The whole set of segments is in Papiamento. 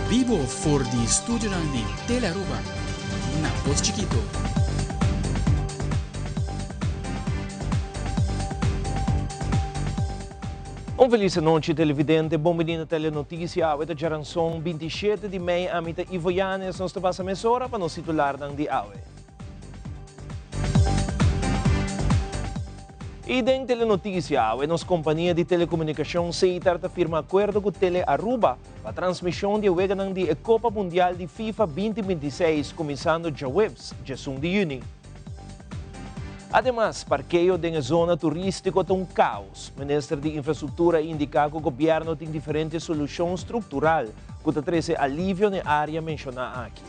Bibo for di studionan di Telearuba na Pos Chikito. Un felis anochi televidente, bon bini na Telenoticia. Awe ta djaranson 27 di mei, ami ta Ivo Yanes, nos ta pasa mesora pa nos titularnan di awe. Y den Telenoticia awe nos compania di telecomunicacion Setar ta firma acuerdo cu Tele Aruba pa transmision di e weganan di e Copa Mundial di FIFA 2026 cuminsando djahuebs 11 di juni. Ademas, parkeo den e zona turistico ta un caos. Minister di Infrastructura a indica cu gobierno tin diferente solucion structural cu ta trece alivio n'e area menciona aki.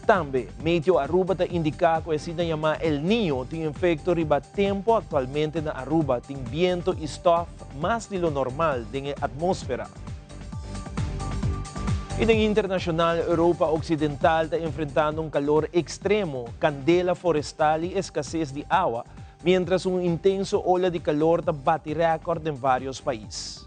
Tambe, Meteo Aruba ta indica cu e asina yama El Niño tin efecto riba tempo actualmente na Aruba tin biento y stof mas di lo normal den e atmosfera. Y den internacional, Europa Occidental ta enfrentando un calor extremo, candela forestal y escasez di awa, mientras un intenso ola di calor ta bati record den varios pais.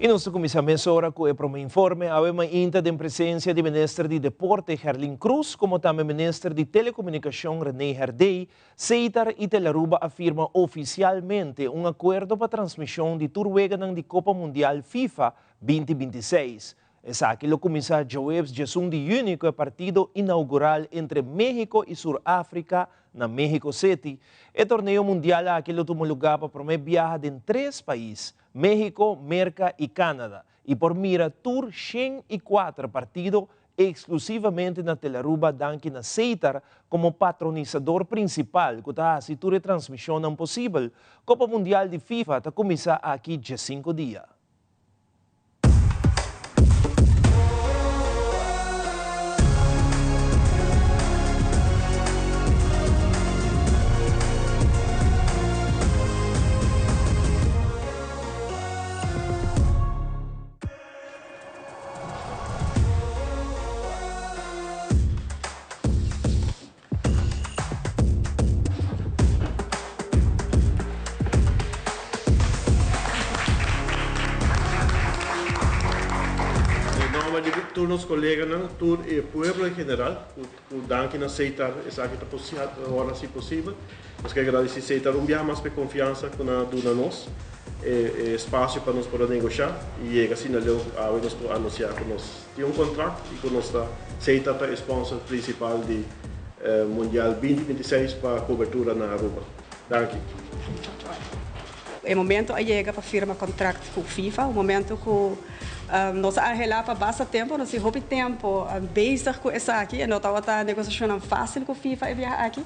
Y nos ta cuminsa mesora cu e prome informe. Awe mainta den presencia di Minister di Deporte Gerlin Croes como tambe Minister di Telecomunicacion Rene Herdé, Setar y Telaruba a firma oficialmente un acuerdo pa transmision di tur weganan di Copa Mundial FIFA 2026. Esaki lo kuminsá djaweps 11 di yüni ku e partido inaugural entre México i Sur Afrika na México City. E torneo mundial aki lo tuma lugá pa promé biaha den tres pais, México, Merka i Canada, i por mira tur 104 partido eksklusivamente na Telaruba danki na Seitar komo patronisador prinsipal ku ta hasi tur e transmishonnan posibel. Kopa Mundial di FIFA ta kuminsá aki 15 dia. Den nomber di tur nos coleganan, tur e pueblo en general cu danki na Seitar esaki ta ora haci posibel. Nos ke agradeci Seitar un biaha mas pa e confiansa cu nan a duna nos, e espacio pa nos por a negosha y yega asina leu cu awe nos por anuncia cu nos Tin un kontrakt i ku nos ta Seita ta e sponsor prinsipal di Mundial 2026 pa kobertura na Aruba. Danki. E momento a yega pa firma kontrakt ku FIFA, un momento ku nos a anhelá pa basta tempu, nos tin hopi tempu bezig ku esaki, e no tabata negosiashonnan fásil ku FIFA e biaha aki.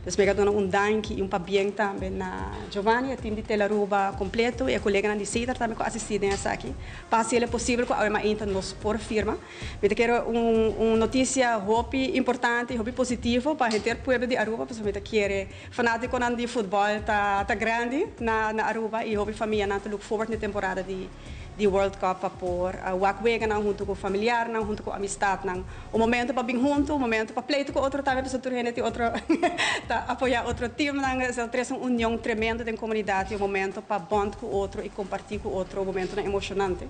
Dus mi a duna un danki i un pabien tambe na Giovanni, e team di Telaruba completo i e coleganan di Cedar tambe cu a asisti den esaki pa haci el posibel cu awe mainta nos por firma. Mi ta kere un un noticia hopi importante i hopi positivo pa henter pueblo di Aruba pasobra mi ta kere fanaticonan di futbol ta ta grandi na na Aruba i hopi famianan ta look forward na e temporada di di World Cup pa por wak weganan huntu ku familiarnan, huntu ku amistadnan. Un momento pa bin huntu, un momento pa pleito ku otro tambe pasobra tur hende tin otro ta apoya otro teamnan. Esei ta trese un union tremendo den komunidat i un momento pa bond ku otro i kompartí ku otro momentonan emoshonante.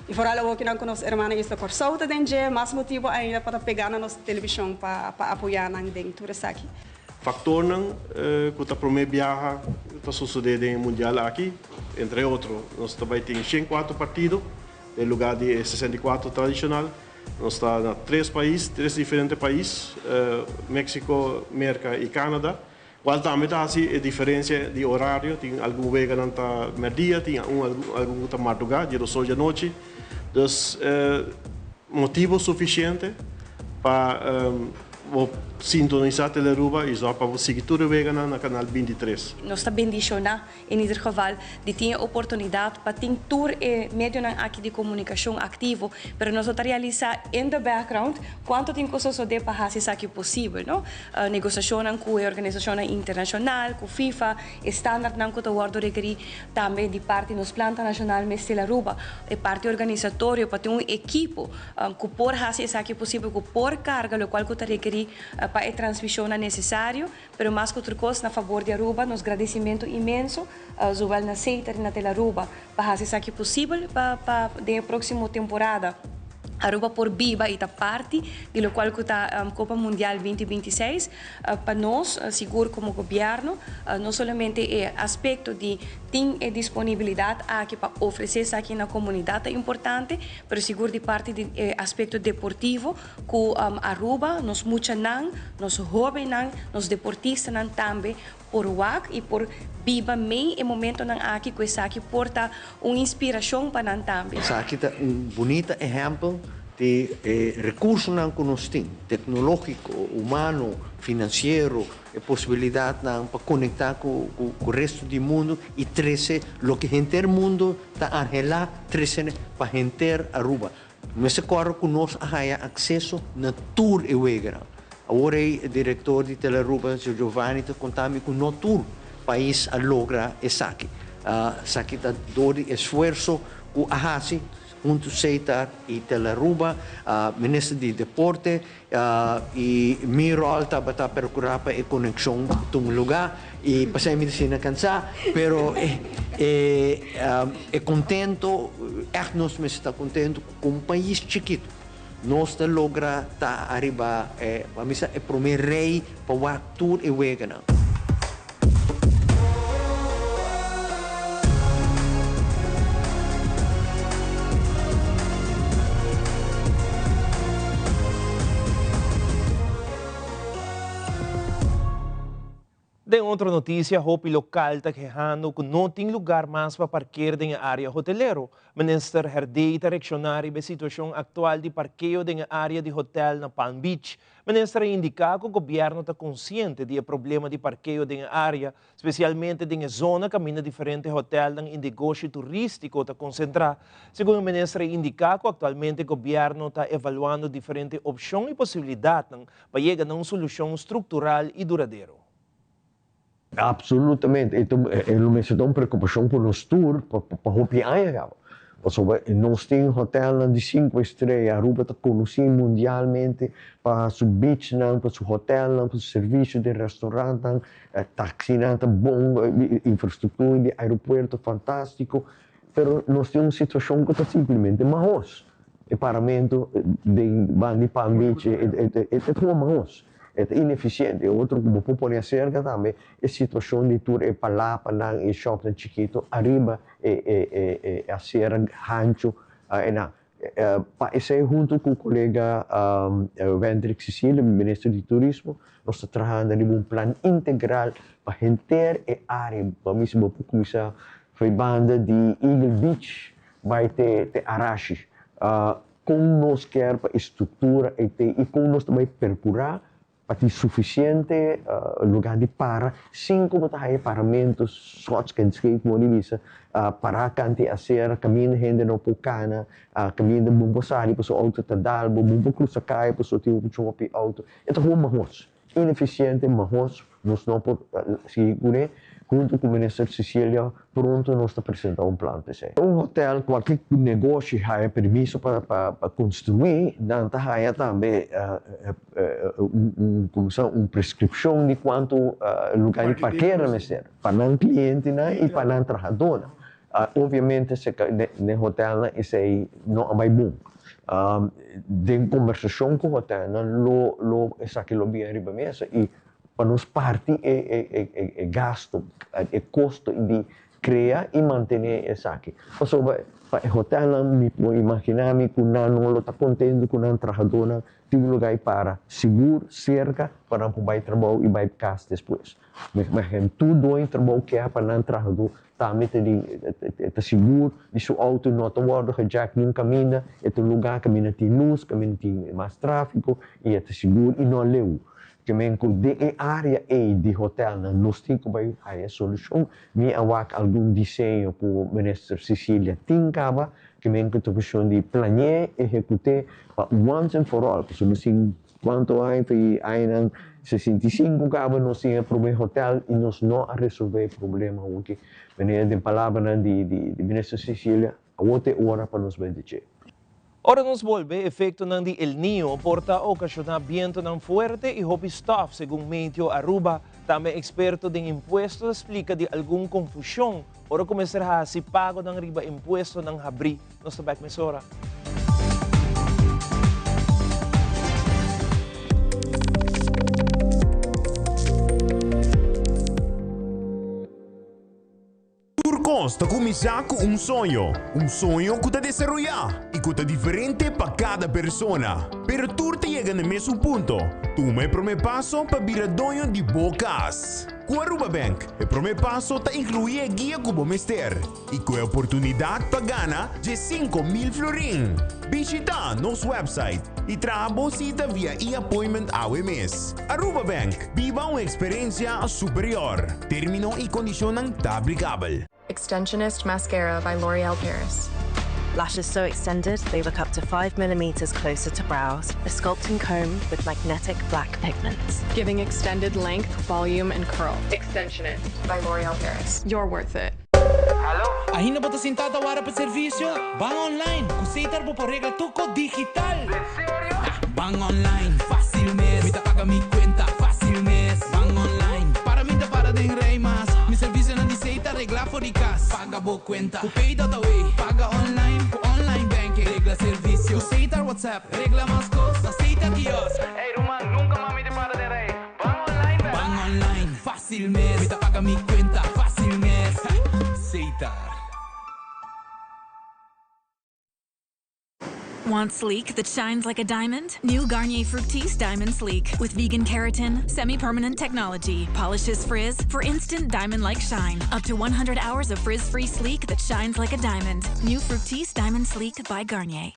I foral awokinan ku nos hermana Isla Kòrsou ta den dje, mas motibu ainda pa ta pegá na nos televishon pa pa apoyá nan den tur esaki. Faktornan ku ta promé biaha ta sosodé den e mundial aki. Entre otro, nos ta bai tin 104 partido den lugar di e 64 tradicional. Nos ta na tres pais, tres diferente pais, Mexico, Merca y Canada, cual tambe ta haci e diferencia di horario. Tin algun weganan ta merdia, tin algun cu ta marduga, dje dos or dje anochi. Dus motibo suficiente pa bo sintonisa Telearuba y zorg pa bo sigui tur e weganan na canal 23. Nos ta bendiciona In ieder geval di tin e oportunidat pa tin tur e medionan aki di komunikashon aktivo, pero nos no ta realisá in the background kuantu tin ku sosodé pa hasi esaki posibel, no? Negosiashonnan ku e organisashonnan internashonal, ku FIFA, e standaardnan ku ta wòrdu rekerí tambe di parti nos planta nashonal mester Aruba, e parti organisatorio pa tin un ekipo ku por hasi esaki posibel, ku por karga lokual ku ta rekerí. pa e transmisionnan necesario, pero mas cu otro cos na fabor di Aruba, nos gradicimento inmenso, zowel na Setar y na Telaruba, pa haci esaki posibel pa pa den e proximo temporada Aruba por biba y ta parti di locual cu ta Copa Mundial 2026. Pa nos, sigur como gobierno, no solamente e aspecto di tin e disponibilidad aki pa ofrece esaki na comunidad ta importante, pero sigur di parti di e aspecto deportivo cu Aruba, nos muchanan, nos hobennan, nos deportistanan tambe por wak y por biba mei e momentonan aki cu esaki por ta un inspiracion pa nan tambe. Esaki ta un bunita ehempel di e recursonan cu nos tin, tecnologico, humano, financiero, e posibilidadnan pa conecta cu resto di mundo y trece loke henter mundo ta anhela trece pa henter Aruba. Mester kòrda ku nos a haña akseso na tur e weganan. Awor ei e direktor di Telearuba, señor Giovanni, ta konta mi ku no tur pais a logra esaki. Esaki ta dor di esfuerso ku a hasi huntu Setar i Telearuba, Minister di Deporte i mi ròl tabata perkurá pa e konekshon tuma lugá i pasei mi ta sinti kansá, pero e e kontento, ègt nos mester ta kontento ku komo pais chikitu nos ta logra ta ariba e, pa mi sa, e promé rei pa wak tur e weganan. Den otro noticia, hopi local ta kehando cu no tin lugar mas pa parkeer den e area hotelero. Minister Herdey ta reacciona riba e situacion actual di parkeo den e area di hotel na Palm Beach. Minister a indica cu gobierno ta consciente di e problema di parkeo den e area, specialmente den e zona caminda diferente hotelnan y negoshi turistico ta concentra. Segun e minister a indica cu actualmente gobierno ta evaluando diferente opcion y posibilidadnan pa yega na un solucion structural y duradero. Absolutamente. E e lo mester ta un preocupacion cu nos tur pa pa hopi aña caba. Pasobra nos tin hotelnan di cinco estrella, Aruba ta conoci mundialmente pa su beachnan, pa su hotelnan, pa su servicio di restaurantnan, taxinan ta bon, infrastructura di aeropuerto fantastico, pero nos tin un situacion cu ta simplemente mahos. E paramento den banda di Palm Beach e ta gewoon mahos. E ta inefisiente. E otro ku bo por pone aserka tambe e situashon di tur e palapanan i shopnan chikitu ariba e asera hanchu einan. Pa esei huntu ku kolega Wendrick Cecilia, minister di turismo, nos ta trahando riba un plan integral pa henter e área. Pa mi si bo por kuminsá for e banda di Eagle Beach bai te Arashi. Kon nos kier pa e struktura ei te i kon nos ta bai perkurá pa tin sufisiente lugá di para sin ku bo ta haña paramentu schots en scheef modo di bisa, pará kant'i asera kaminda hende no por kana, kaminda bo por sali pasobra outo ta dal bo, bo por krusa kaya pasobra tin muchu hopi outo. E ta hopi mahos. Ineficiente mahos nos no por sigui cune, hunto cu Minister Cecilia pronto nos ta presenta un plan p'esey. Un hotel, cualkier negoshi haya permiso pa pa construi, nan ta haya tambe un como sa un prescripcion di cuanto lugar di parkera mester pa nan clientenan y pa nan trahadornan. Obviamente den hotelnan esey no a bay bon. Den kombersashon ku hotelnan lo lo esaki lo bira riba mesa i pa nos parti e e e gasto, e kosto di krea i mantené esaki. Pasobra pa e hotelnan mi por imaginá mi ku nan no lo ta kontentu ku nan trahadónan tin un lugá i para sigur serka pa nan por bai trabou i bai kas despues. Ma tur doño trabou kier pa nan trahadó tambe ta di ta sigur di su auto no ta wordo hijack niun caminda, e ta un lugar caminda tin luz, caminda tin mas trafico y e ta sigur y no leu. Ke men cu den e area ey di hotelnan nos tin cu bay haya solucion. Mi a wak algun diseño cu Minister Cecilia tin caba, ke men cu ta cuestion di planea, ehecute pa once and for all, pasobra nos tin Cuanto aña ta e añanan 65 caba nos tin e prome hotel y nos no a resolve e problema awoki. Meneer den palabranan di di Minister Cecilia, awo ta e ora pa nos bay di dje. Ora nos bolbe, efectonan di El Niño por ta ocasiona bientonan fuerte y hopi stof, segun Meteo Aruba. Tambe experto den impuesto ta splica di algun confusion ora cu mester haci pagonan riba impuestonan habri. Nos ta bek mesora. Tur kos ta kuminsá ku un soño, un soño ku ta desaroyá i ku ta diferente pa kada persona. Pero tur ta yega na mesun punto, tuma e promé paso pa bira doño di bo kas. Ku Aruba Bank, e promé paso ta inkluí e guia ku bo mester i ku e oportunidat pa gana 15,000 florin. Bishitá nos website i traha bo sita via e-appointment awe mes. Aruba Bank, biba un eksperensia superior. Término i kondishonnan ta aplikabel. Extensionist Mascara by L'Oreal Paris. Lashes so extended they look up to 5 millimeters closer to brows. A sculpting comb with magnetic black pigments. Giving extended length, volume, and curl. Extensionist by L'Oreal Paris. You're worth it. Ainda bo ta sinta ta warda pa servicio? Ban online! Cu Setar bo por regla tur cos digital! Ban online, facil mes! Mi ta paga mi cuenta, facil mes! Ban online, para mi ta para den rij mas! Mi servicionan di Setar regla for di cas! Paga bo cuenta cu Pay.away! Paga online cu online banking! Regla servicio cu Setar WhatsApp! Regla mas cos na Setar kiosk! Ey ruman, nunca mas mi ta para den rij! Ban online bek! Ban online, facil mes! Mi ta paga mi cuenta, facil mes! Setar. Want sleek that shines like a diamond? New Garnier Fructis Diamond Sleek with vegan keratin, semi-permanent technology, polishes frizz for instant diamond-like shine. Up to 100 hours of frizz-free sleek that shines like a diamond. New Fructis Diamond Sleek by Garnier.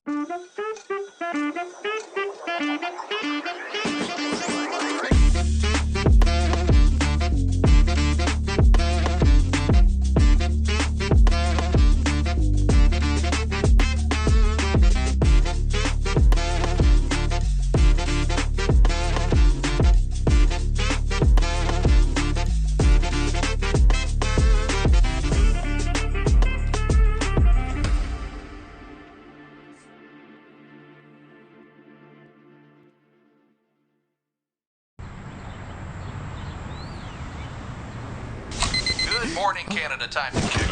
Good morning, Canada. Time to kick.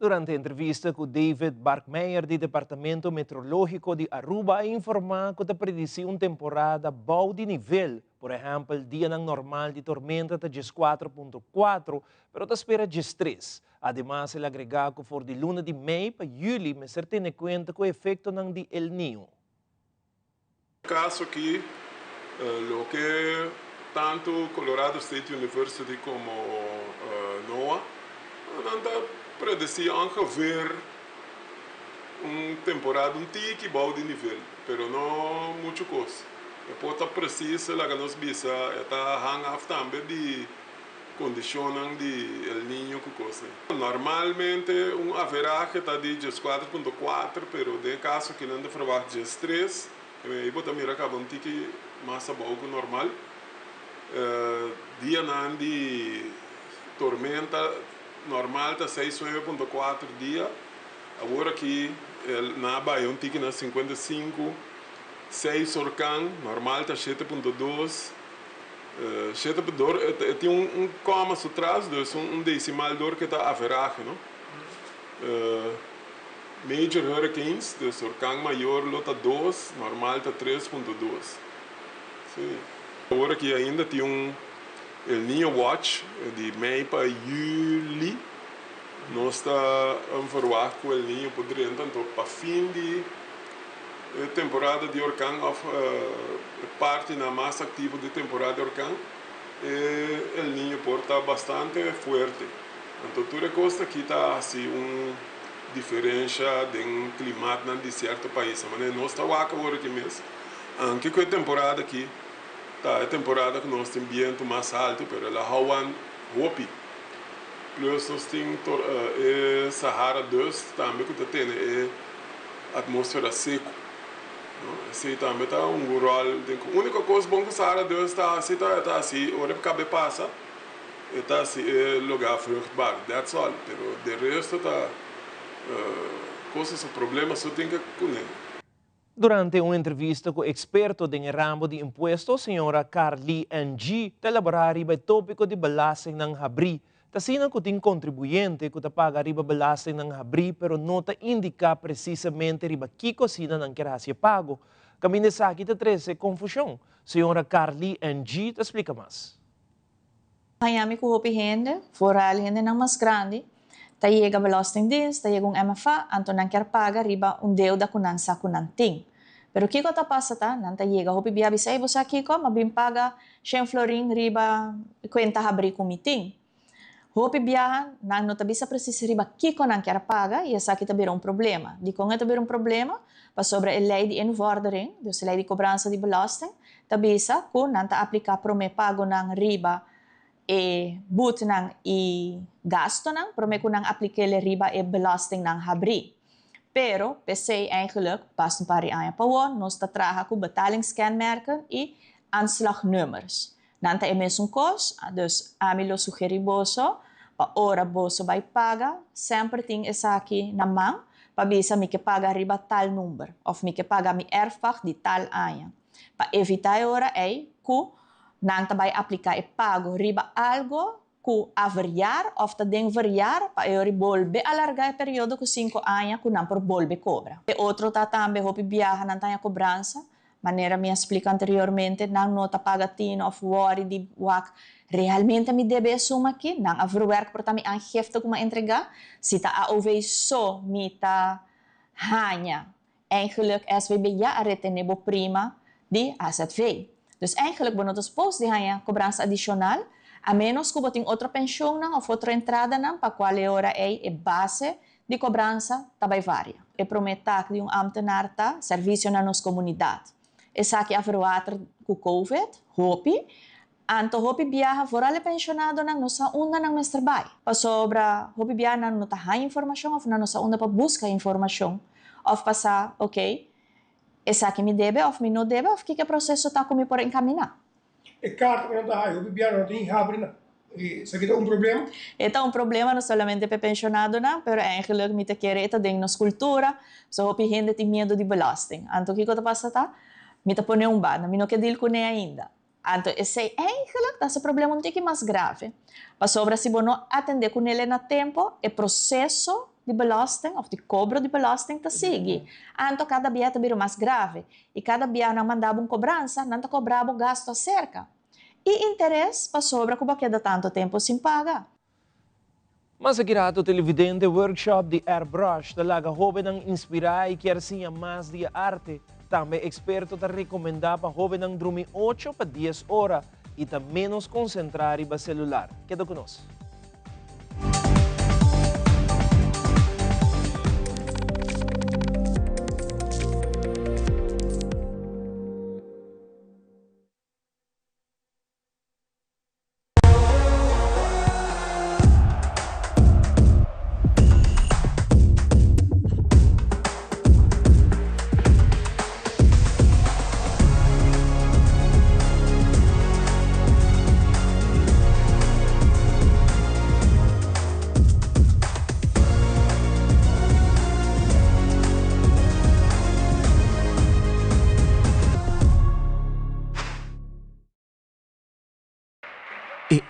Durante entrevista cu David Barkmeijer di Departamento Meteorologico di Aruba a informa cu ta predici un temporada bou di nivel. Por ehempel, dianan normal di tormenta ta 14.4, pero ta spera 13. Ademas, el a agrega cu for di luna di mei pa juli mester tene cuenta cu efectonan di El Niño. Caso aki, loke tanto Colorado State University como NOAA nan ta predeci ongeveer un temporada un tiki bou di nivel, pero no mucho cos. E por ta precies, laga nos bisa, e ta hang af tambe di condicionnan di El Niño cu cosnan. Normalmente un averahe ta di 14.4, pero den e caso aki nan ta verwacht 13. Ei bo ta mira caba un tiki mas abou cu normal. Dianan di tormenta normal ta seis 9.4 dia. Awor aki nan a bai un tiki na 55. Seis orkan normal ta 7.2. Shete pa dor e tin un kòma su tras, dus un desimal dor ku ta averahe, no? Major hurricanes, dus orkan mayor lo ta dos, normal ta 3.2. Sí. Awor aki ainda tin un El Niño Watch di mei pa juli. Nos ta verwacht ku El Niño por drenta anto pa fin di e temporada di orkan òf e partinan mas aktivo di temporada di orkan e El Niño por ta bastante fuerte. Anto tur e kos aki ta hasi un diferensha den klimatnan di sierto paisnan. Manera nos ta wak awor aki mes, anke ku e temporada aki ta e temporada ku nos tin bientu mas haltu, pero el a hou hopi. Plus nos tin e Sahara Dust tambe ku ta tene e atmósfera seku. Esei tambe ta un ròl den ku úniko kos bon ku Sahara Dust ta hasi ta e ta hasi ora e kabe pasa e ta hasi e lugá vruchtbaar, that's all. Pero de resto ta kosnan problema so tin ke kuné. Durante un entrevista ku eksperto den e ramo di impuesto, señora Carly NG. ta elaborá riba e tópiko di belastingnan habrí. Ta asina ku tin kontribuyente ku ta paga riba belastingnan habrí pero no ta indiká presisamente riba kiko asina nan kier hasi e pago. Kaminda esaki ta trese konfushon. Señora Carly NG. ta splika mas. Haña mi ku hopi hende, vooral hendenan mas grandi, ta yega Belastingdienst, ta yega un MFA, anto nan kier paga riba un deuda ku nan sa ku nan tin. Pero kiko ta pasa ta, nan ta yega hopi bia bisa, ey bo sa kiko, m'a bin paga shen florin riba e kuenta habrí ku mi tin. Hopi biaha nan no ta bisa presis riba kiko nan kier paga i esaki ta bira un problema. Dikon e ta bira un problema? Pasobra e lei di invordering, dus e lei di kobransa di belasting, ta bisa ku nan ta apliká promé pagonan riba e butnan i gastunan promé ku nan aplik'é riba e belastingnan habrí. Pero, p'esei eigenlijk, basta un par di aña pawor, nos ta traha ku betalingskenmerken i aanslagnummers. Nan ta e mesun kos, dus ami lo sugerí boso pa ora boso bai paga, semper tin esaki na man pa bisa mi ke paga riba tal number òf mi ke paga mi erfpacht di tal aña. Pa evitá e ora ei ku nan ta bai apliká e pago riba algo ku a verjaar òf ta den verjaar pa e ora bolbe alargá e periodo ku sinku aña ku nan por bolbe kobra. E otro ta tambe hopi biaha nan ta haña kobransa. Manera mi a splika anteriormente, nan no ta paga tino òf wòri di wak realmente mi debe e suma aki. Nan a verwerk por ta mi aangifte ku mi a entregá. Si ta AOV so mi ta haña, eigenlijk SVB ya a retené bo prima di AZV. Dus eigenlijk bo no ta supos di haña kobransa adishonal, a ménos ku bo tin otro penshonnan òf otro entradanan pa kual e ora ei e base di kobransa ta bai varia. E promé tak di un ámtenar ta servisio na nos komunidat. Esaki a verwater ku Covid, hopi. Anto hopi biaha vooral e penshonadonan no sa unda nan mester bai. Pasobra hopi biaha nan no ta haña informashon òf nan no sa unda pa buska informashon òf pa sa, oké, esaki mi debe òf mi no debe òf kiko e proseso ta ku mi por enkaminá. E karta ku nan ta haña hopi biaha nan no tin habri nan. Esaki ta un problema? E ta un problema no solamente pa e penshonadonan, pero eigenlijk mi ta kere e ta den nos kultura, pasobra hopi hende tin miedu di belasting. Anto kiko ta pasa ta, mi ta pone un banda, mi no ke deal kuné ainda. Anto esei eigenlijk ta hasi problema un tiki mas grave, pasobra si bo no atendé kunele na tempo, e proseso di belasting òf di kobro di belasting ta sigui. Anto kada bia ta bira mas grave i kada bia nan manda bo un kobransa, nan ta kobra bo gasto aserka i interes pasobra ku bo a keda tantu tempu sin paga. Mas aki rato televidente workshop di airbrush ta laga hobennan inspirá i kier siña mas di e arte. Tambe eksperto ta rekomendá pa hobennan drumi ocho pa dies ora i ta ménos konsentrá riba selular. Keda ku nos.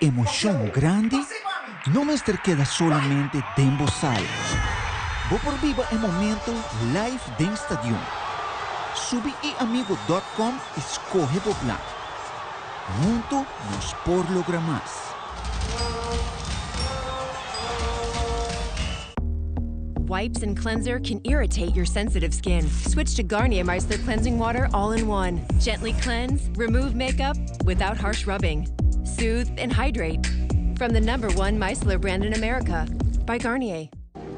Emocion grandi no mester keda solamente den bo sala. Bo por biba e momento live den stadion. Subi iamigo dot com y scoge bo plan. Hunto nos por logra mas. Wipes and cleanser can irritate your sensitive skin. Switch to Garnier Micellar Cleansing Water all-in-one. Gently cleanse, remove makeup without harsh rubbing. Soothe and hydrate. From the number one micellar brand in America, by Garnier.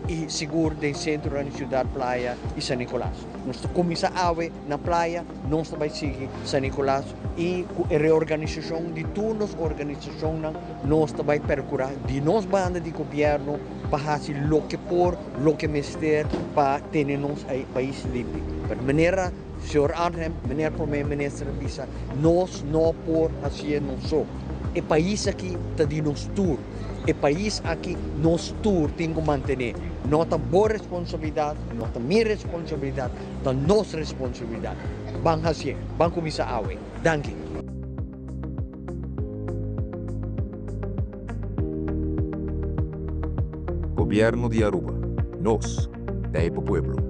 Y sigur den centronan di Ciudad Playa y San Nicolas. Nos ta cuminsa awe na Playa, nos ta bay sigui San Nicolas y cu e reorganisacion di tur nos organisacionnan nos ta bay percura di nos banda di gobierno pa haci loke por, loke mester pa tene nos pais limpi. Pero manera señor Arnhem, meneer Prome Minister a bisa, nos no por hacié nos so. E pais aki ta di nos tur. E pais aki nos tur tin cu mantene. No ta bo responsabilidad, no ta mi responsabilidad, ta nos responsabilidad. Ban hacié, ban cuminsa awe. Danki. Gobierno di Aruba. Nos ta e pa pueblo.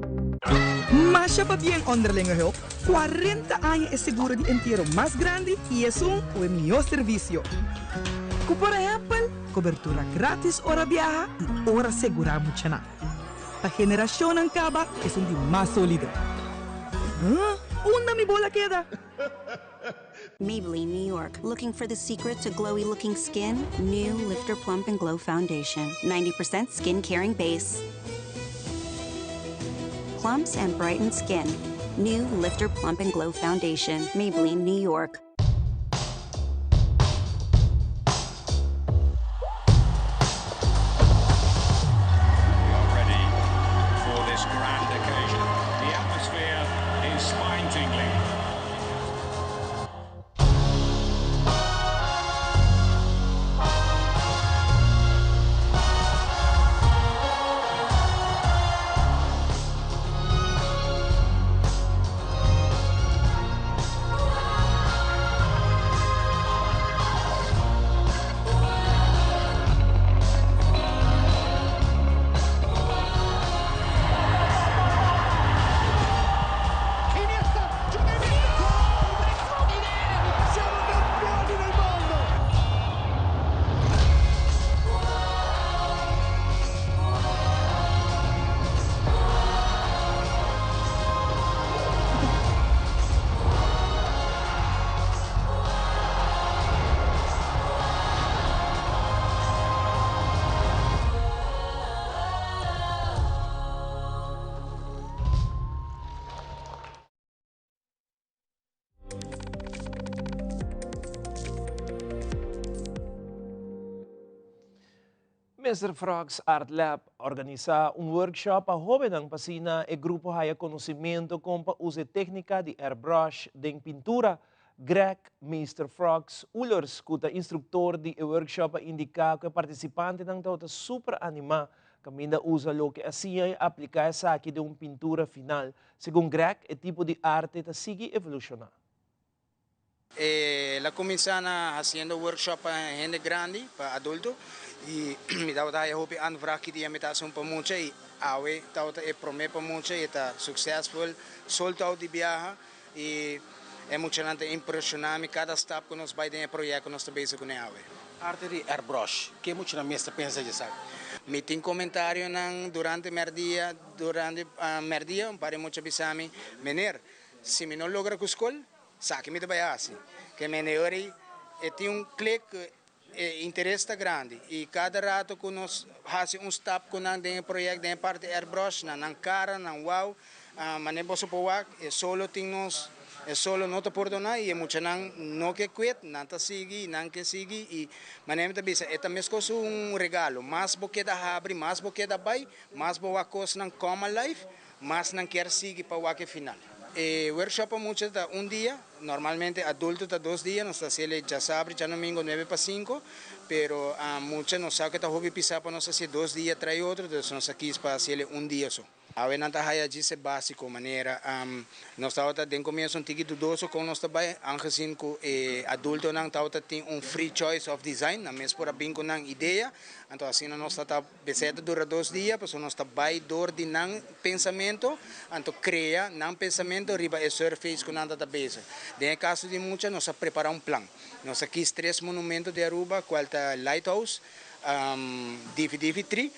Masha pabien Onderlinge Hulp, cuarenta aña e seguro di entiero mas grandi y esun cu e mihor servicio. Cu por ehempel, cobertura gratis ora biaha y ora segura muchanan. Pa generacionnan caba esun di mas solido. Huh? Unda mi bola keda? Maybelline New York, looking for the secret to glowy looking skin? New Lifter Plump and Glow Foundation, 90% skin caring base. Plumps and brighten skin. New Lifter Plump and Glow Foundation, Maybelline New York. Ready for this grand occasion. The atmosphere is spine-tingling. Mister Frogs Art Lab a organisa un workshop pa hobennan pa asina e grupo haya conocimento con pa usa e tecnica di airbrush den pintura. Greg Mister Frogs Oelers cu ta instructor di e workshop a indica cu e participantenan tabata super anima caminda usa loke a siña y aplica esaki den un pintura final. Segun Greg, e tipo di arte ta sigui evoluciona. El a cuminsa na haciendo workshop pa hende grandi, pa adulto, y mi tabata haya hopi aanvraag ki dia mi ta haci un pa mucha y awe tabata e prome pa mucha y e ta successful, sold out di biaha y e muchanan ta impresiona mi cada stap cu nos bay den e proyecto cu nos ta bezig cune awe. Arte di airbrush, ke muchanan mes ta pensa dje esaki? Mi tin comentarionan durante merdia, durante merdia un par di mucha bisa mi, Meneer, si mi no logra cu scol, Sa ki mi ta bai hasi? Ke mene ora ei e tin un klik ku e interes ta grandi i kada rato ku nos hasi un stap ku nan den e proyekt den e parti airbrush na nan kara nan wou manera boso por wak e solo tin nos e solo no ta pordoná i e muchanan no ke kwit nan ta sigui i nan ke sigui i manera mi ta bisa e ta meskos un regalo mas bo keda habri mas bo keda bai mas bo wak kosnan come alive Mas nan kier sigui pa wak e final. E workshop pa mucha ta un dia, normalmente adulto ta dos dia, nos ta haciel e djasabra y djadomingo nuebe pa cinco, pero mucha nos sa cu ta hopi pisa pa nos haciel dos dia tras otro, entonces nos a kies pa haciel e un dia so. Awe nan ta haya djis e basico, manera nos tabata den comienzo un tiki dudoso con nos ta bay, aangezien cu e adultonan tabata tin un free choice of design, nan mes por a bin cu nan idea, anto asina nos ta ta besey ta dura dos dia, pasobra nos ta bay door di nan pensamento, anto crea nan pensamento riba e surface cu nan ta ta bezig. Den e caso di mucha nos a prepara un plan, nos a kies tres monumento di Aruba, cual ta Lighthouse, Divi Divi Tree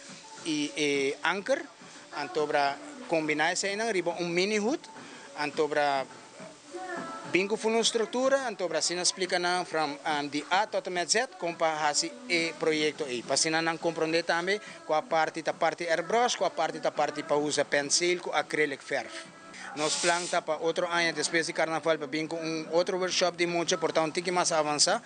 y e Anker, antobra kombiná eseinan riba un mini hut, antobra bin ku fun un struktura, antobra asina splika nan from di A tot en met Z kon pa hasi e proyekto ei, pa asina nan komprondé tambe kua parti ta parti airbrush, kua parti ta parti pa usa pensil ku acrylic verf. Nos plan ta pa otro aña despues di karnaval pa bin ku un otro workshop di mucha por ta un tiki mas avansá.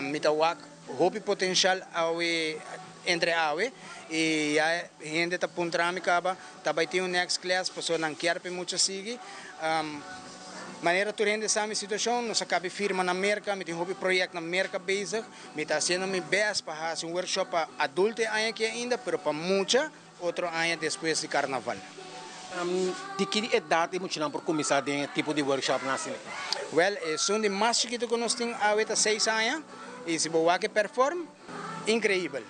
Mi ta wak Hopi potencial awe entre awe y ya hende ta puntra mi caba ta bay tin un next class pasobra nan kier p'e mucha sigui. Manera tur hende sa mi situacion, nos a cabi firma na Merca, mi tin hopi project na Merca bezig, mi ta haciendo mi best pa haci un workshop pa adulto e aña aki ainda pero pa mucha otro aña despues di carnaval. Di ki edad e muchanan por cuminsa den e tipo di workshopnan asina? Wel, esun di mas chikito cu nos tin awe ta seis aña y si bo wak e perform, increibel.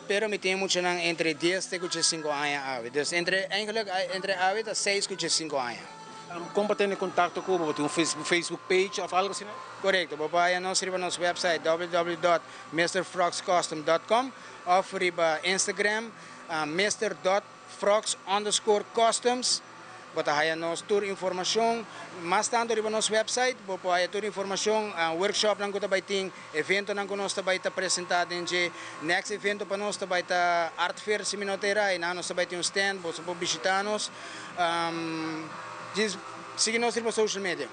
Pero mi tin e muchanan entre dies te cu diescinco aña awe. Dus entre, eigenlijk entre awe ta seis cu diescinco aña. Con pa tene contacto cu bo? Bo tin un Facebook page of algo asina? Corecto, bo por haya nos riba nos website www dot misterfrogscustom dot com Of riba Instagram Mister dot frogs underscore customs bo ta haya nos tur informacion. Mas tanto riba nos website bo por haya tur informacion, workshopnan cu ta bay tin, eventonan cu nos ta bay ta presenta den dje. Next evento pa nos ta bay ta Art Fair si mi no ta era, eynan nos ta bay tin un stand, boso por bishita nos. Djis sigui nos riba social media.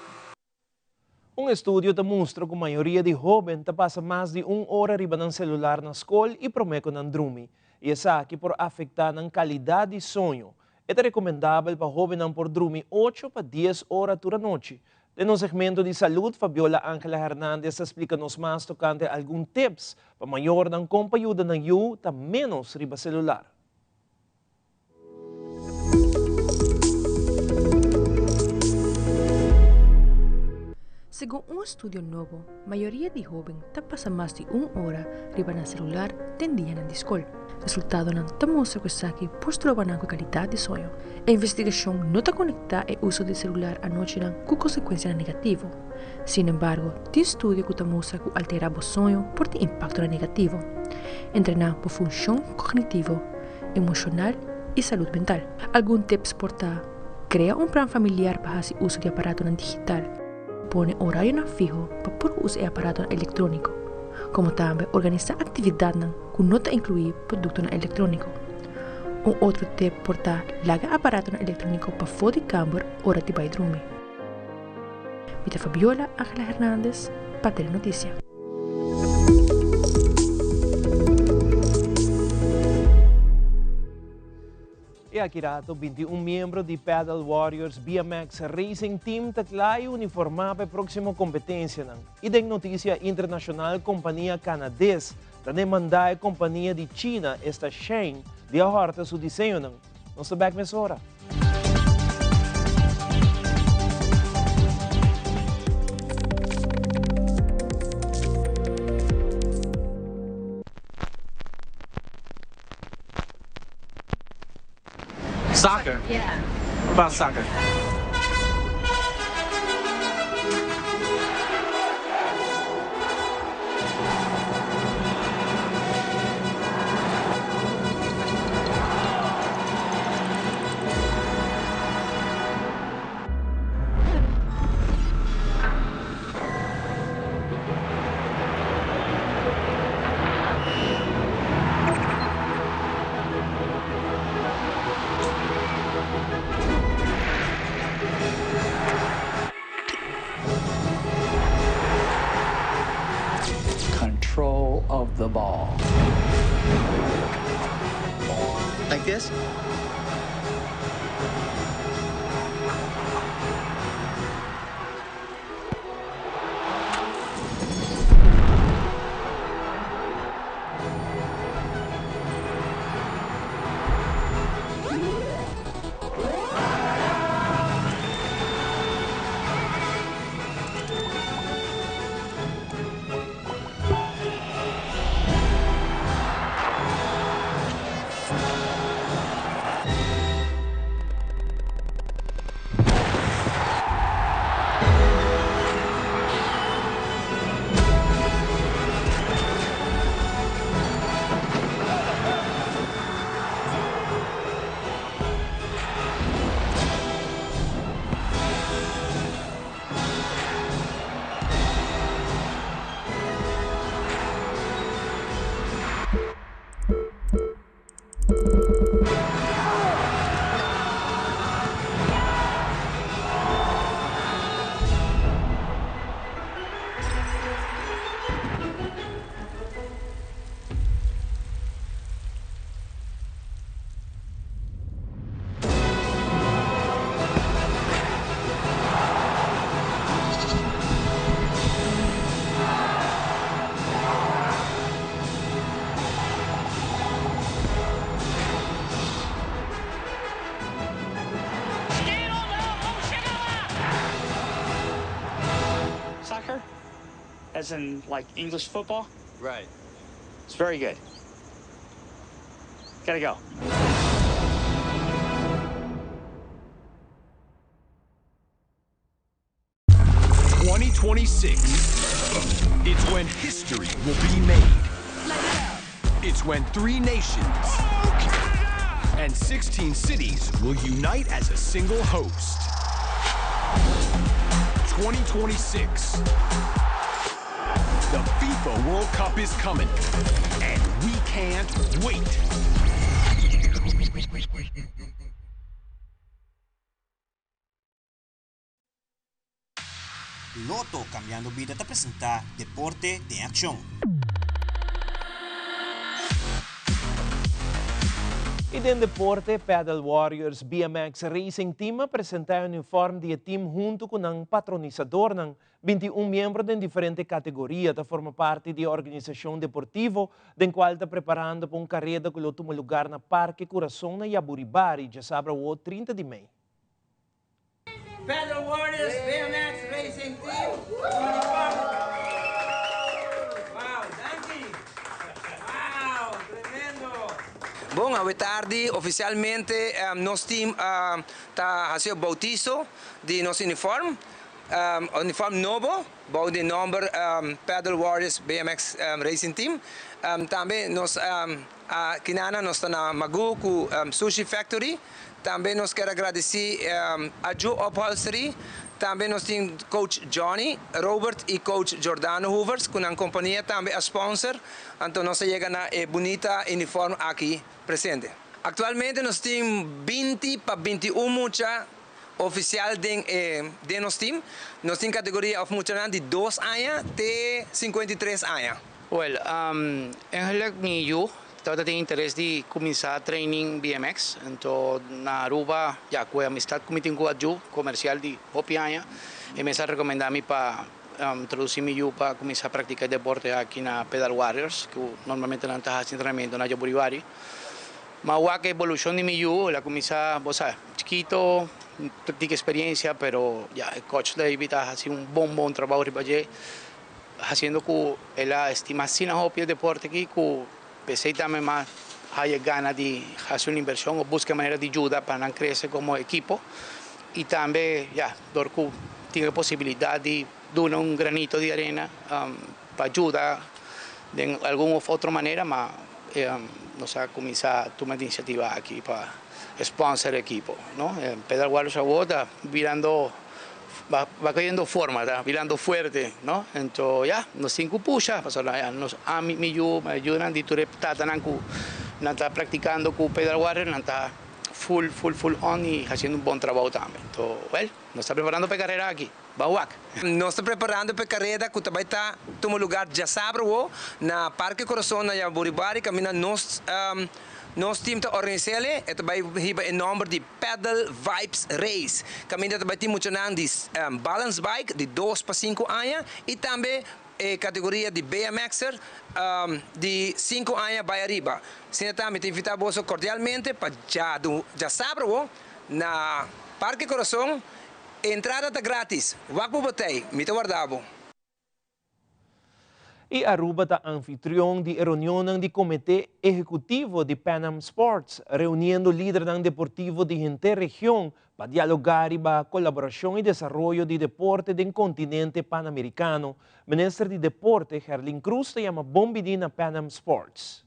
Un estudio ta mustra ku mayoria di hóben ta pasa mas di un ora riba nan selular na skol i promé ku nan drumi, i esaki por afektá nan kalidat di soño. E ta rekomendabel pa hóbennan por drumi ocho pa dies ora tur anochi. Den nos segmento di salud, Fabiola Angela Hernandez ta splika nos mas tokante algun tips pa mayornan kon pa yuda nan yu ta ménos riba selular. Segun un estudio nobo, mayoria di hóben ta pasa mas di un ora riba nan selular den dianan di skol. Resultadonan ta mustra ku esaki por stroba nan ku e kalidat di soño. E investigashon no ta konektá e uso di selular anochinan ku konsekuensianan negativo. Sin embargo, tin studio ku ta mustra ku alterá bo soño por tin impaktonan negativo. Entrená bo funshon kognitivo. emoshonal i salud mental. Algun tips por ta, Krea un plan familiar pa hasi uso di aparatonan digital, pone orarionan fiho pa por usa e aparatonan elektróniko, komo tambe organisá aktividatnan ku no ta inkluí produktonan elektróniko. Un otro tip por ta laga aparatonan elektróniko pafó di kamber ora di bai drumi. Mi ta Fabiola Angela Hernandez pa Telenoticia. E aki rato 21 miembro di Paddle Warriors BMX Racing Team ta kla i uniformá pa e próksimo kompetensianan. I den notisia internashonal kompania kanades ta demandá e kompania di China esta Shein di a hòrta su diseñonan. Nos ta bèk mesora. Soccer? Yeah. What about soccer? Control of the ball. Like this? As in, like English football? Right. It's very good. Gotta go. 2026. It's when history will be made. It's when three nations and 16 cities will unite as a single host. 2026. The FIFA World Cup is coming, and we can't wait. Lotto Cambiando Bida ta presenta Deporte den Accion. Y den deporte, Pedal Warriors BMX Racing Team a presenta e uniform di e team hunto cu nan patronisadornan. 21 miembro den diferente categoria ta forma parti di e organisacion deportivo den cual ta preparando pa un careda cu lo tuma lugar na Parke Curason na Yaburibari djasabra awo 30 di mei. Pedal Warriors BMX Racing Team uniform. Wow, danki. Wow, tremendo. Bon, awe tardi oficialmente nos team a ta haci e bautizo di nos uniform, uniform nobo bou di nomber Pedal Warriors BMX Racing Team. Tambe nos a kinana nos ta na Magu cu Sushi Factory. Tambe nos kier a gradici Aju Upholstery. Tambe nos tin coach Johnny Robert y coach Giordano Hoovers cu nan compania tambe a sponsor. Anto nos a yega na e bunita uniform aki presente. Actualmente nos tin 20 pa 21 mucha oficial den e den nos team. Nos tin categoria of muchanan di 2 aña te 53 aña. Well, eigenlijk mi yu tabata tin interes di cuminsa training BMX, anto na Aruba ya cu e amistad cu mi tin cu Adju, comercial di hopi aña, e mes a recomenda mi pa introduci mi yu pa cuminsa practica e deporte aki na Pedal Warriors, cu normalmente nan ta haci entrenamiento na Jaburibari. Ma wak e evolucion di mi yu, el a cuminsa, bo sa, chikito, practica experiencia, pero ya e coach David a haci un bon bon trabao riba dje. Haciendo cu el a estima asina hopi e deporte aki cu p'esey tambe mas haya gana di haci un inversion o busca manera di yuda pa nan crece como ekipo y tambe ya dor cu tin e posibilidad di duna un granito di arena pa yuda den algun of otro manera ma nos a cuminsa tuma e iniciativa aki pa sponsor e ekipo no. Pedal Warriors awor ta birando. Ba ba cogiendo forma, ta birando fuerte, no? Ento ya, nos tin cu pusha, pasobra ya nos ami, mi yu, mi yunan di tur e tatanan cu nan ta practicando cu Pedal Warrior, nan ta full, full, full on y haciendo un bon trabou tambe. Ento, well, nos ta preparando pa e carera aki. Ba wak! Nos ta preparando pa e careda cu ta bay ta tuma lugar djasabra awo na Parke Corazon na Yaburibari caminda nos nos team ta organisa-el. E ta bay hiba e nomber di. Pedal Vibes Race, kaminda ta bai tin muchanan di balance bike di 2 pa 5 aña i tambe e kategoria di BMX'er di 5 aña bai ariba. Asina ta mi ta invitá boso kordialmente pa djasabra awo na Parke Corazon. Entrada ta gratis. Wak bo botei, mi ta warda bo. Y Aruba ta anfitrion di e reunionnan di Comite Ehecutivo di Pan Am Sports, reuniendo lidernan deportivo di henter region pa dialoga riba colaboracion y desaroyo di deporte den continente Panamericano. Minister di Deporte, Gerlin Croes ta yama bon bini na Pan Am Sports.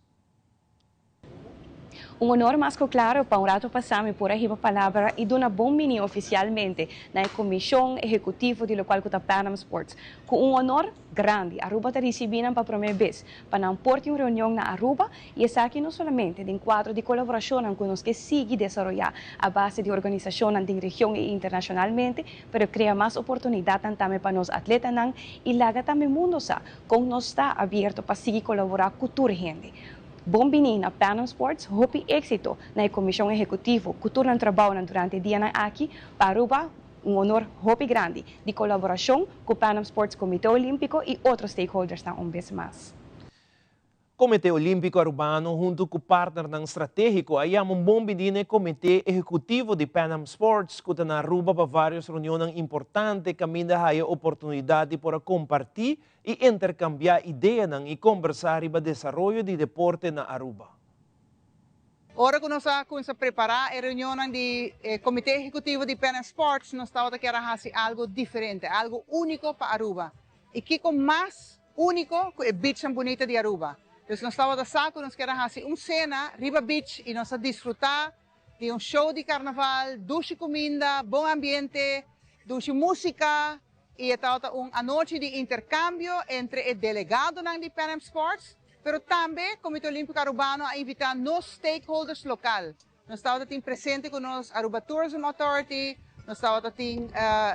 Un honor mas cu claro pa un rato pasa mi por a hiba palabra y duna bon bini oficialmente na e comision ehecutivo di locual cu ta Pan Am Sports. Cu un honor grandi Aruba ta ricibi nan pa prome bes pa nan por tin un reunion na Aruba y esaki no solamente den cuadro di colaboracionnan cu nos ke sigui desaroya a base di organisacionnan den region y internacionalmente pero crea mas oportunidadnan tambe pa nos atletanan y laga tambe mundo sa con nos ta abierto pa sigui colabora cu tur hende. Bon bini na Pan Am Sports, hopi éxito na e Comisión Ehecutivo cu tur nan trabounan durante e dianan aki pa Aruba, un honor hopi grandi di colaboracion cu Pan Am Sports, Comité Olimpico y otro stakeholdersnan un bes mas. Comité Olimpico Arubano hunto cu partnernan strategico a yama un bon bini na e Comité Ehecutivo di Pan Am Sports cu ta na Aruba pa varios reunionnan importante caminda haya oportunidad di por a comparti y intercambia ideanan y combersa riba desaroyo di deporte na Aruba. Ora cu nos a cuminsa prepara e reunionnan di e Comité Ehecutivo di Pan Am Sports nos tabata kier a haci algo diferente, algo unico pa Aruba. Y kico mas unico cu e beachnan bunita di Aruba. Dus nos tabata sa cu nos kier a haci un cena riba beach y nos a disfruta di un show di carnaval, dushi cuminda, bon ambiente, dushi musica y e tabata un anochi di intercambio entre e delegadonan di Pan Am Sports, pero tambe Comite Olimpico Arubano a invita nos stakeholders local. Nos tabata tin presente cu nos Aruba Tourism Authority, nos tabata tin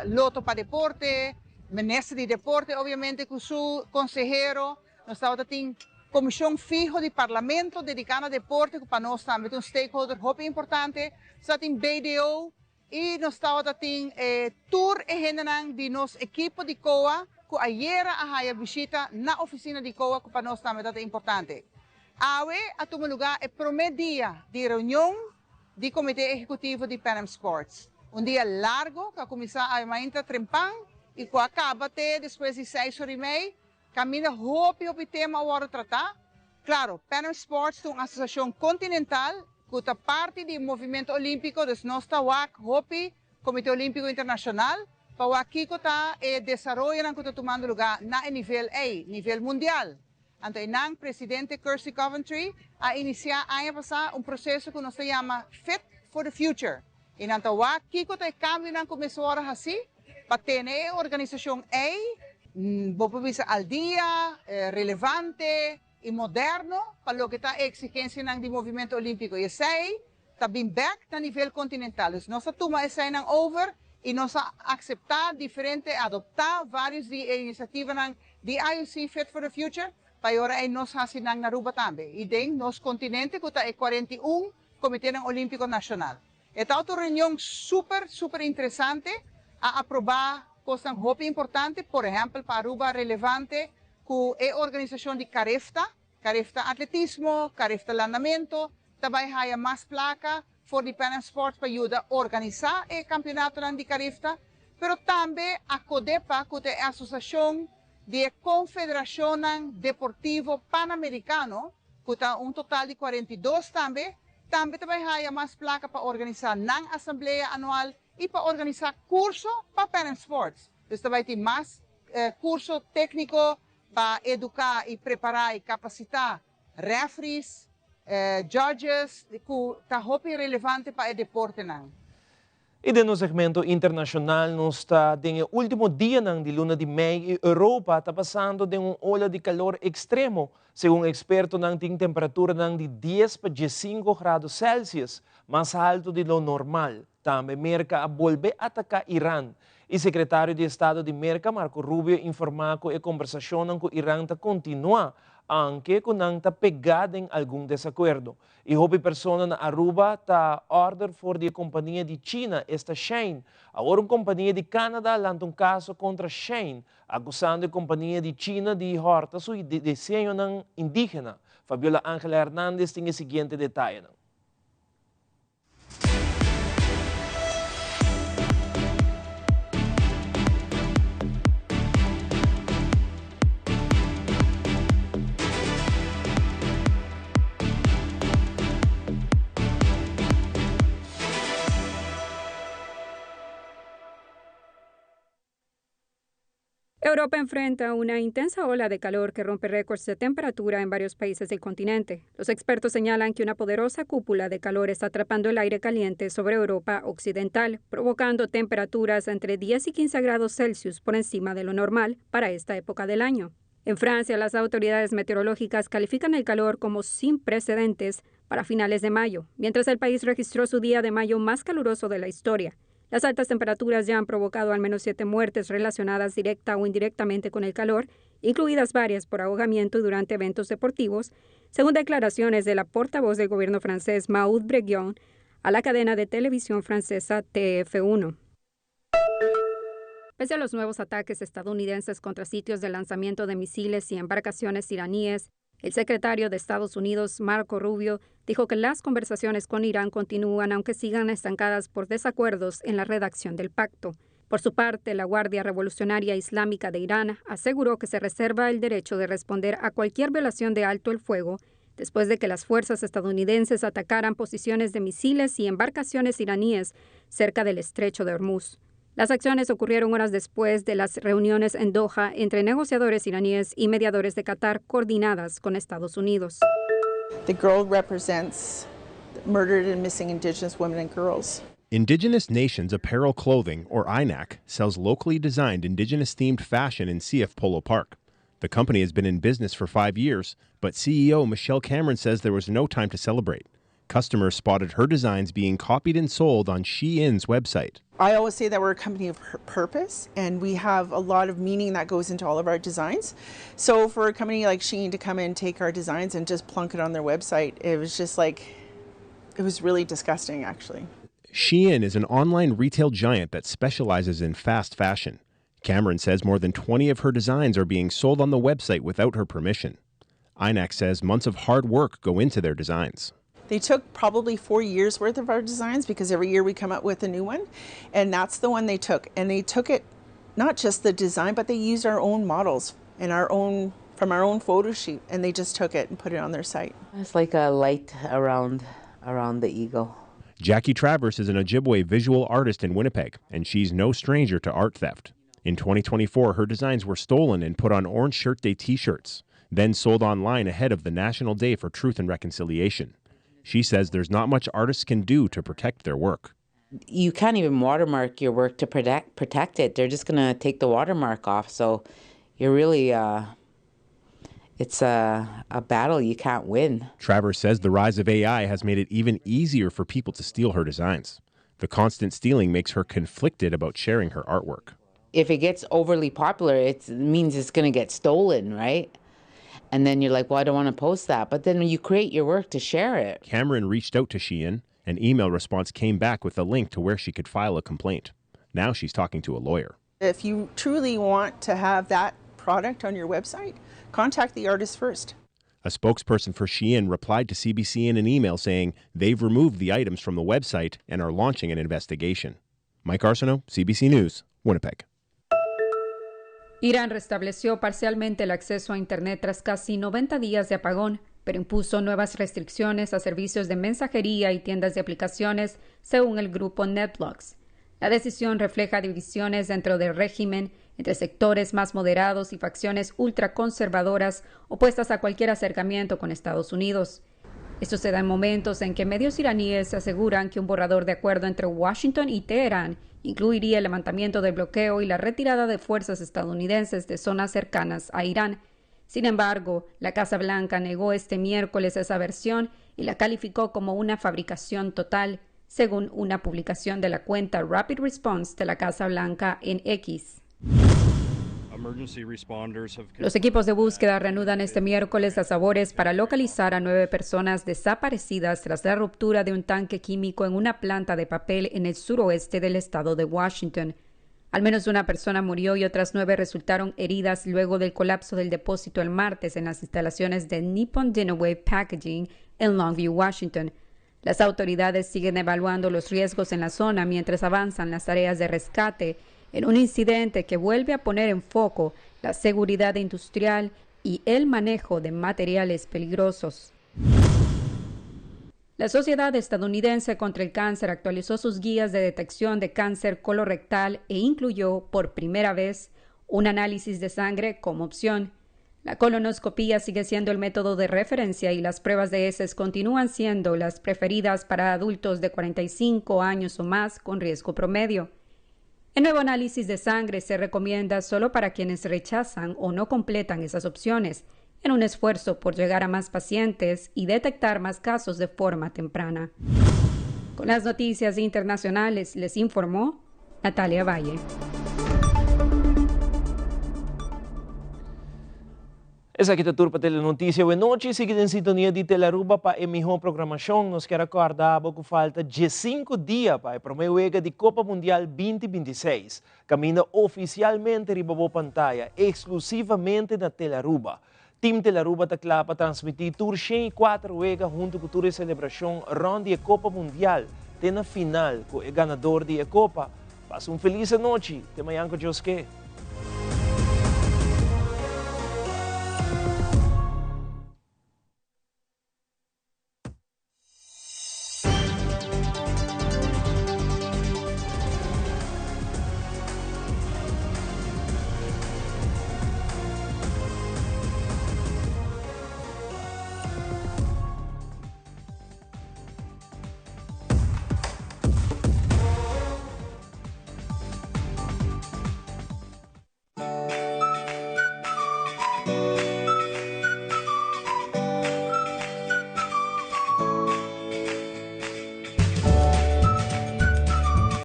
Lotto pa Deporte, Minister di Deporte obviamente cu su consehero, nos tabata tin Comision Fiho di Parlamento dedica na deporte cu pa nos tambe ta un stakeholder hopi importante, nos tabata tin BDO y nos tabata tin tur e hendenan di nos ekipo di COA cu ayera a haya bishita na oficina di COA cu pa nos tambe tabata importante. Awe a tuma lugá e promé dia di reunion di Komité Ehekutivo di Pan Am Sports. Un dia largo ku a kuminsá awe mainta trempan i ku a kaba te despues di seis ora i mei, kaminda hopi hopi tema a wòrdu tratá. Klaro, Pan Am Sports ta un asosiashon kontinental ku ta parti di Movimento Olímpiko, dus nos ta wak hopi Komité Olímpiko Internashonal pa wak kiko ta e desaroyonan ku ta tumando lugá na e nivel ei, nivel mundial. Anto einan presidente Kirsty Coventry a inisiá aña pasá un proseso ku nos ta yama Fit for the Future i nan ta wak kiko ta e kambionan ku mester wòrdu hasí pa tene e organisashon ei, bo por bisa al dia, relevante i moderno pa loke ta e eksigensianan di Movimento Olímpiko. I esei ta bin bèk na nivel kontinental. Dus nos a tuma eseinan over i nos a akseptá diferente, adoptá vários di e inisiativanan di IOC Fit for the Future pa e ora ei nos hasi nan na Aruba tambe i den nos kontinente ku ta e 41 Komitenan Olímpiko Nashonal. E ta otro reunion super, super interesante. A aprobá kosnan hopi importante, por ehèmpel pa Aruba relevante ku e organisashon di Carifta, Carifta atletismo, Carifta landamento, ta bai haya mas placa for di Pan Am Sports pa yuda organisa e campeonatonan di Carifta, pero tambe a Codepa cu ta e asociacion di e confederacionnan deportivo Panamericano cu ta un total di 42 tambe, tambe ta bai haya mas placa pa organisa nan asamblea anual y pa organisa curso pa Pan Am Sports. Dus ta bai tin mas curso tecnico pa educa y prepara y capacita referees, judges cu ta hopi relevante pa e deportenan. Y den nos segmento internacional nos ta den e ultimo dianan di luna di mei y Europa ta pasando den un ola di calor extremo. Segun expertonan tin temperaturanan di dies pa diescinco grado Celsius, mas halto di lo normal. Tambe Merca a bolbe ataca Iran. Y secretario di Estado di Merca, Marco Rubio, informa cu e conversacionnan cu Iran ta continua, aunke cu nan ta pega den algun desacuerdo. Y hopi persona na Aruba ta order for di e compania di China, esta Shein. Awor un compania di Canada a lanta un caso contra Shein, acusando e compania di China di horta su diseñonan indigena. Fabiola Angela Hernandez tin e siguiente detayenan. Europa enfrenta una intensa ola de calor que rompe récords de temperatura en varios países del continente. Los expertos señalan que una poderosa cúpula de calor está atrapando el aire caliente sobre Europa occidental, provocando temperaturas entre 10 y 15 grados Celsius por encima de lo normal para esta época del año. En Francia, las autoridades meteorológicas califican el calor como sin precedentes para finales de mayo, mientras el país registró su día de mayo más caluroso de la historia. Las altas temperaturas ya han provocado al menos 7 muertes relacionadas directa o indirectamente con el calor, incluidas varias por ahogamiento durante eventos deportivos, según declaraciones de la portavoz del gobierno francés Maud Breguion a la cadena de televisión francesa TF1. Pese a los nuevos ataques estadounidenses contra sitios de lanzamiento de misiles y embarcaciones iraníes, El secretario de Estados Unidos, Marco Rubio, dijo que las conversaciones con Irán continúan aunque sigan estancadas por desacuerdos en la redacción del pacto. Por su parte, la Guardia Revolucionaria Islámica de Irán aseguró que se reserva el derecho de responder a cualquier violación de alto el fuego después de que las fuerzas estadounidenses atacaran posiciones de misiles y embarcaciones iraníes cerca del estrecho de Hormuz. Las acciones ocurrieron horas después de las reuniones en Doha entre negociadores iraníes y mediadores de Qatar coordinadas con Estados Unidos. The girl represents murdered and missing Indigenous women and girls. Indigenous Nations Apparel Clothing, or INAC, sells locally designed Indigenous themed fashion in CF Polo Park. The company has been in business for five years, but CEO Michelle Cameron says there was no time to celebrate. Customers spotted her designs being copied and sold on Shein's website. I always say that we're a company of purpose and we have a lot of meaning that goes into all of our designs. So for a company like Shein to come in and take our designs and just plunk it on their website, it was just like, it was really disgusting actually. Shein is an online retail giant that specializes in fast fashion. Cameron says more than 20 of her designs are being sold on the website without her permission. INAC says months of hard work go into their designs. They took probably four years worth of our designs because every year we come up with a new one. And that's the one they took. And they took it, not just the design, but they used our own models and our own from our own photo shoot and they just took it and put it on their site. It's like a light around around the eagle. Jackie Travers is an Ojibwe visual artist in Winnipeg, and she's no stranger to art theft. In 2024, her designs were stolen and put on Orange Shirt Day t shirts, then sold online ahead of the National Day for Truth and Reconciliation. She says there's not much artists can do to protect their work. You can't even watermark your work to protect protect it. They're just gonna take the watermark off. So you're really uh, it's a, a battle you can't win. Travers says the rise of AI has made it even easier for people to steal her designs. The constant stealing makes her conflicted about sharing her artwork. If it gets overly popular, it means it's going to get stolen, right? And then you're like, well, I don't want to post that. But then you create your work to share it. Cameron reached out to Shein. An email response came back with a link to where she could file a complaint. Now she's talking to a lawyer. If you truly want to have that product on your website, contact the artist first. A spokesperson for Shein replied to CBC in an email saying they've removed the items from the website and are launching an investigation. Mike Arsenault, CBC News, Winnipeg. Irán restableció parcialmente el acceso a Internet tras casi 90 días de apagón, pero impuso nuevas restricciones a servicios de mensajería y tiendas de aplicaciones, según el grupo NetBlocks. La decisión refleja divisiones dentro del régimen entre sectores más moderados y facciones ultraconservadoras opuestas a cualquier acercamiento con Estados Unidos. Esto se da en momentos en que medios iraníes aseguran que un borrador de acuerdo entre Washington y Teherán incluiría el levantamiento del bloqueo y la retirada de fuerzas estadounidenses de zonas cercanas a Irán. Sin embargo, la Casa Blanca negó este miércoles esa versión y la calificó como una fabricación total, según una publicación de la cuenta Rapid Response de la Casa Blanca en X. Los equipos de búsqueda reanudan este miércoles las labores para localizar a nueve personas desaparecidas tras la ruptura de un tanque químico en una planta de papel en el suroeste del estado de Washington. Al menos una persona murió y otras nueve resultaron heridas luego del colapso del depósito el martes en las instalaciones de Nippon Dinawave Packaging en Longview, Washington. Las autoridades siguen evaluando los riesgos en la zona mientras avanzan las tareas de rescate en un incidente que vuelve a poner en foco la seguridad industrial y el manejo de materiales peligrosos. La Sociedad Estadounidense contra el Cáncer actualizó sus guías de detección de cáncer colorectal e incluyó por primera vez un análisis de sangre como opción. La colonoscopía sigue siendo el método de referencia y las pruebas de heces continúan siendo las preferidas para adultos de 45 años o más con riesgo promedio. El nuevo análisis de sangre se recomienda solo para quienes rechazan o no completan esas opciones, en un esfuerzo por llegar a más pacientes y detectar más casos de forma temprana. Con las noticias internacionales les informó Natalia Valle. Esaki ta tur pa Telenoticia awe nochi. Sigui den sintonia di Telearuba pa e miho programacion. Nos kier a corda bo cu falta diescinco dia pa e prome wega di Copa Mundial binti 26. Caminda oficialmente riba bo pantaya, exclusivamente na Telearuba. Team Telaruba ta kla pa transmití tur 104 wega huntu ku tur e selebrashon rònt di e Kopa Mundial te na final ku e ganador di e Kopa. Pasa un felis anochi, te mañan ku Dios ke.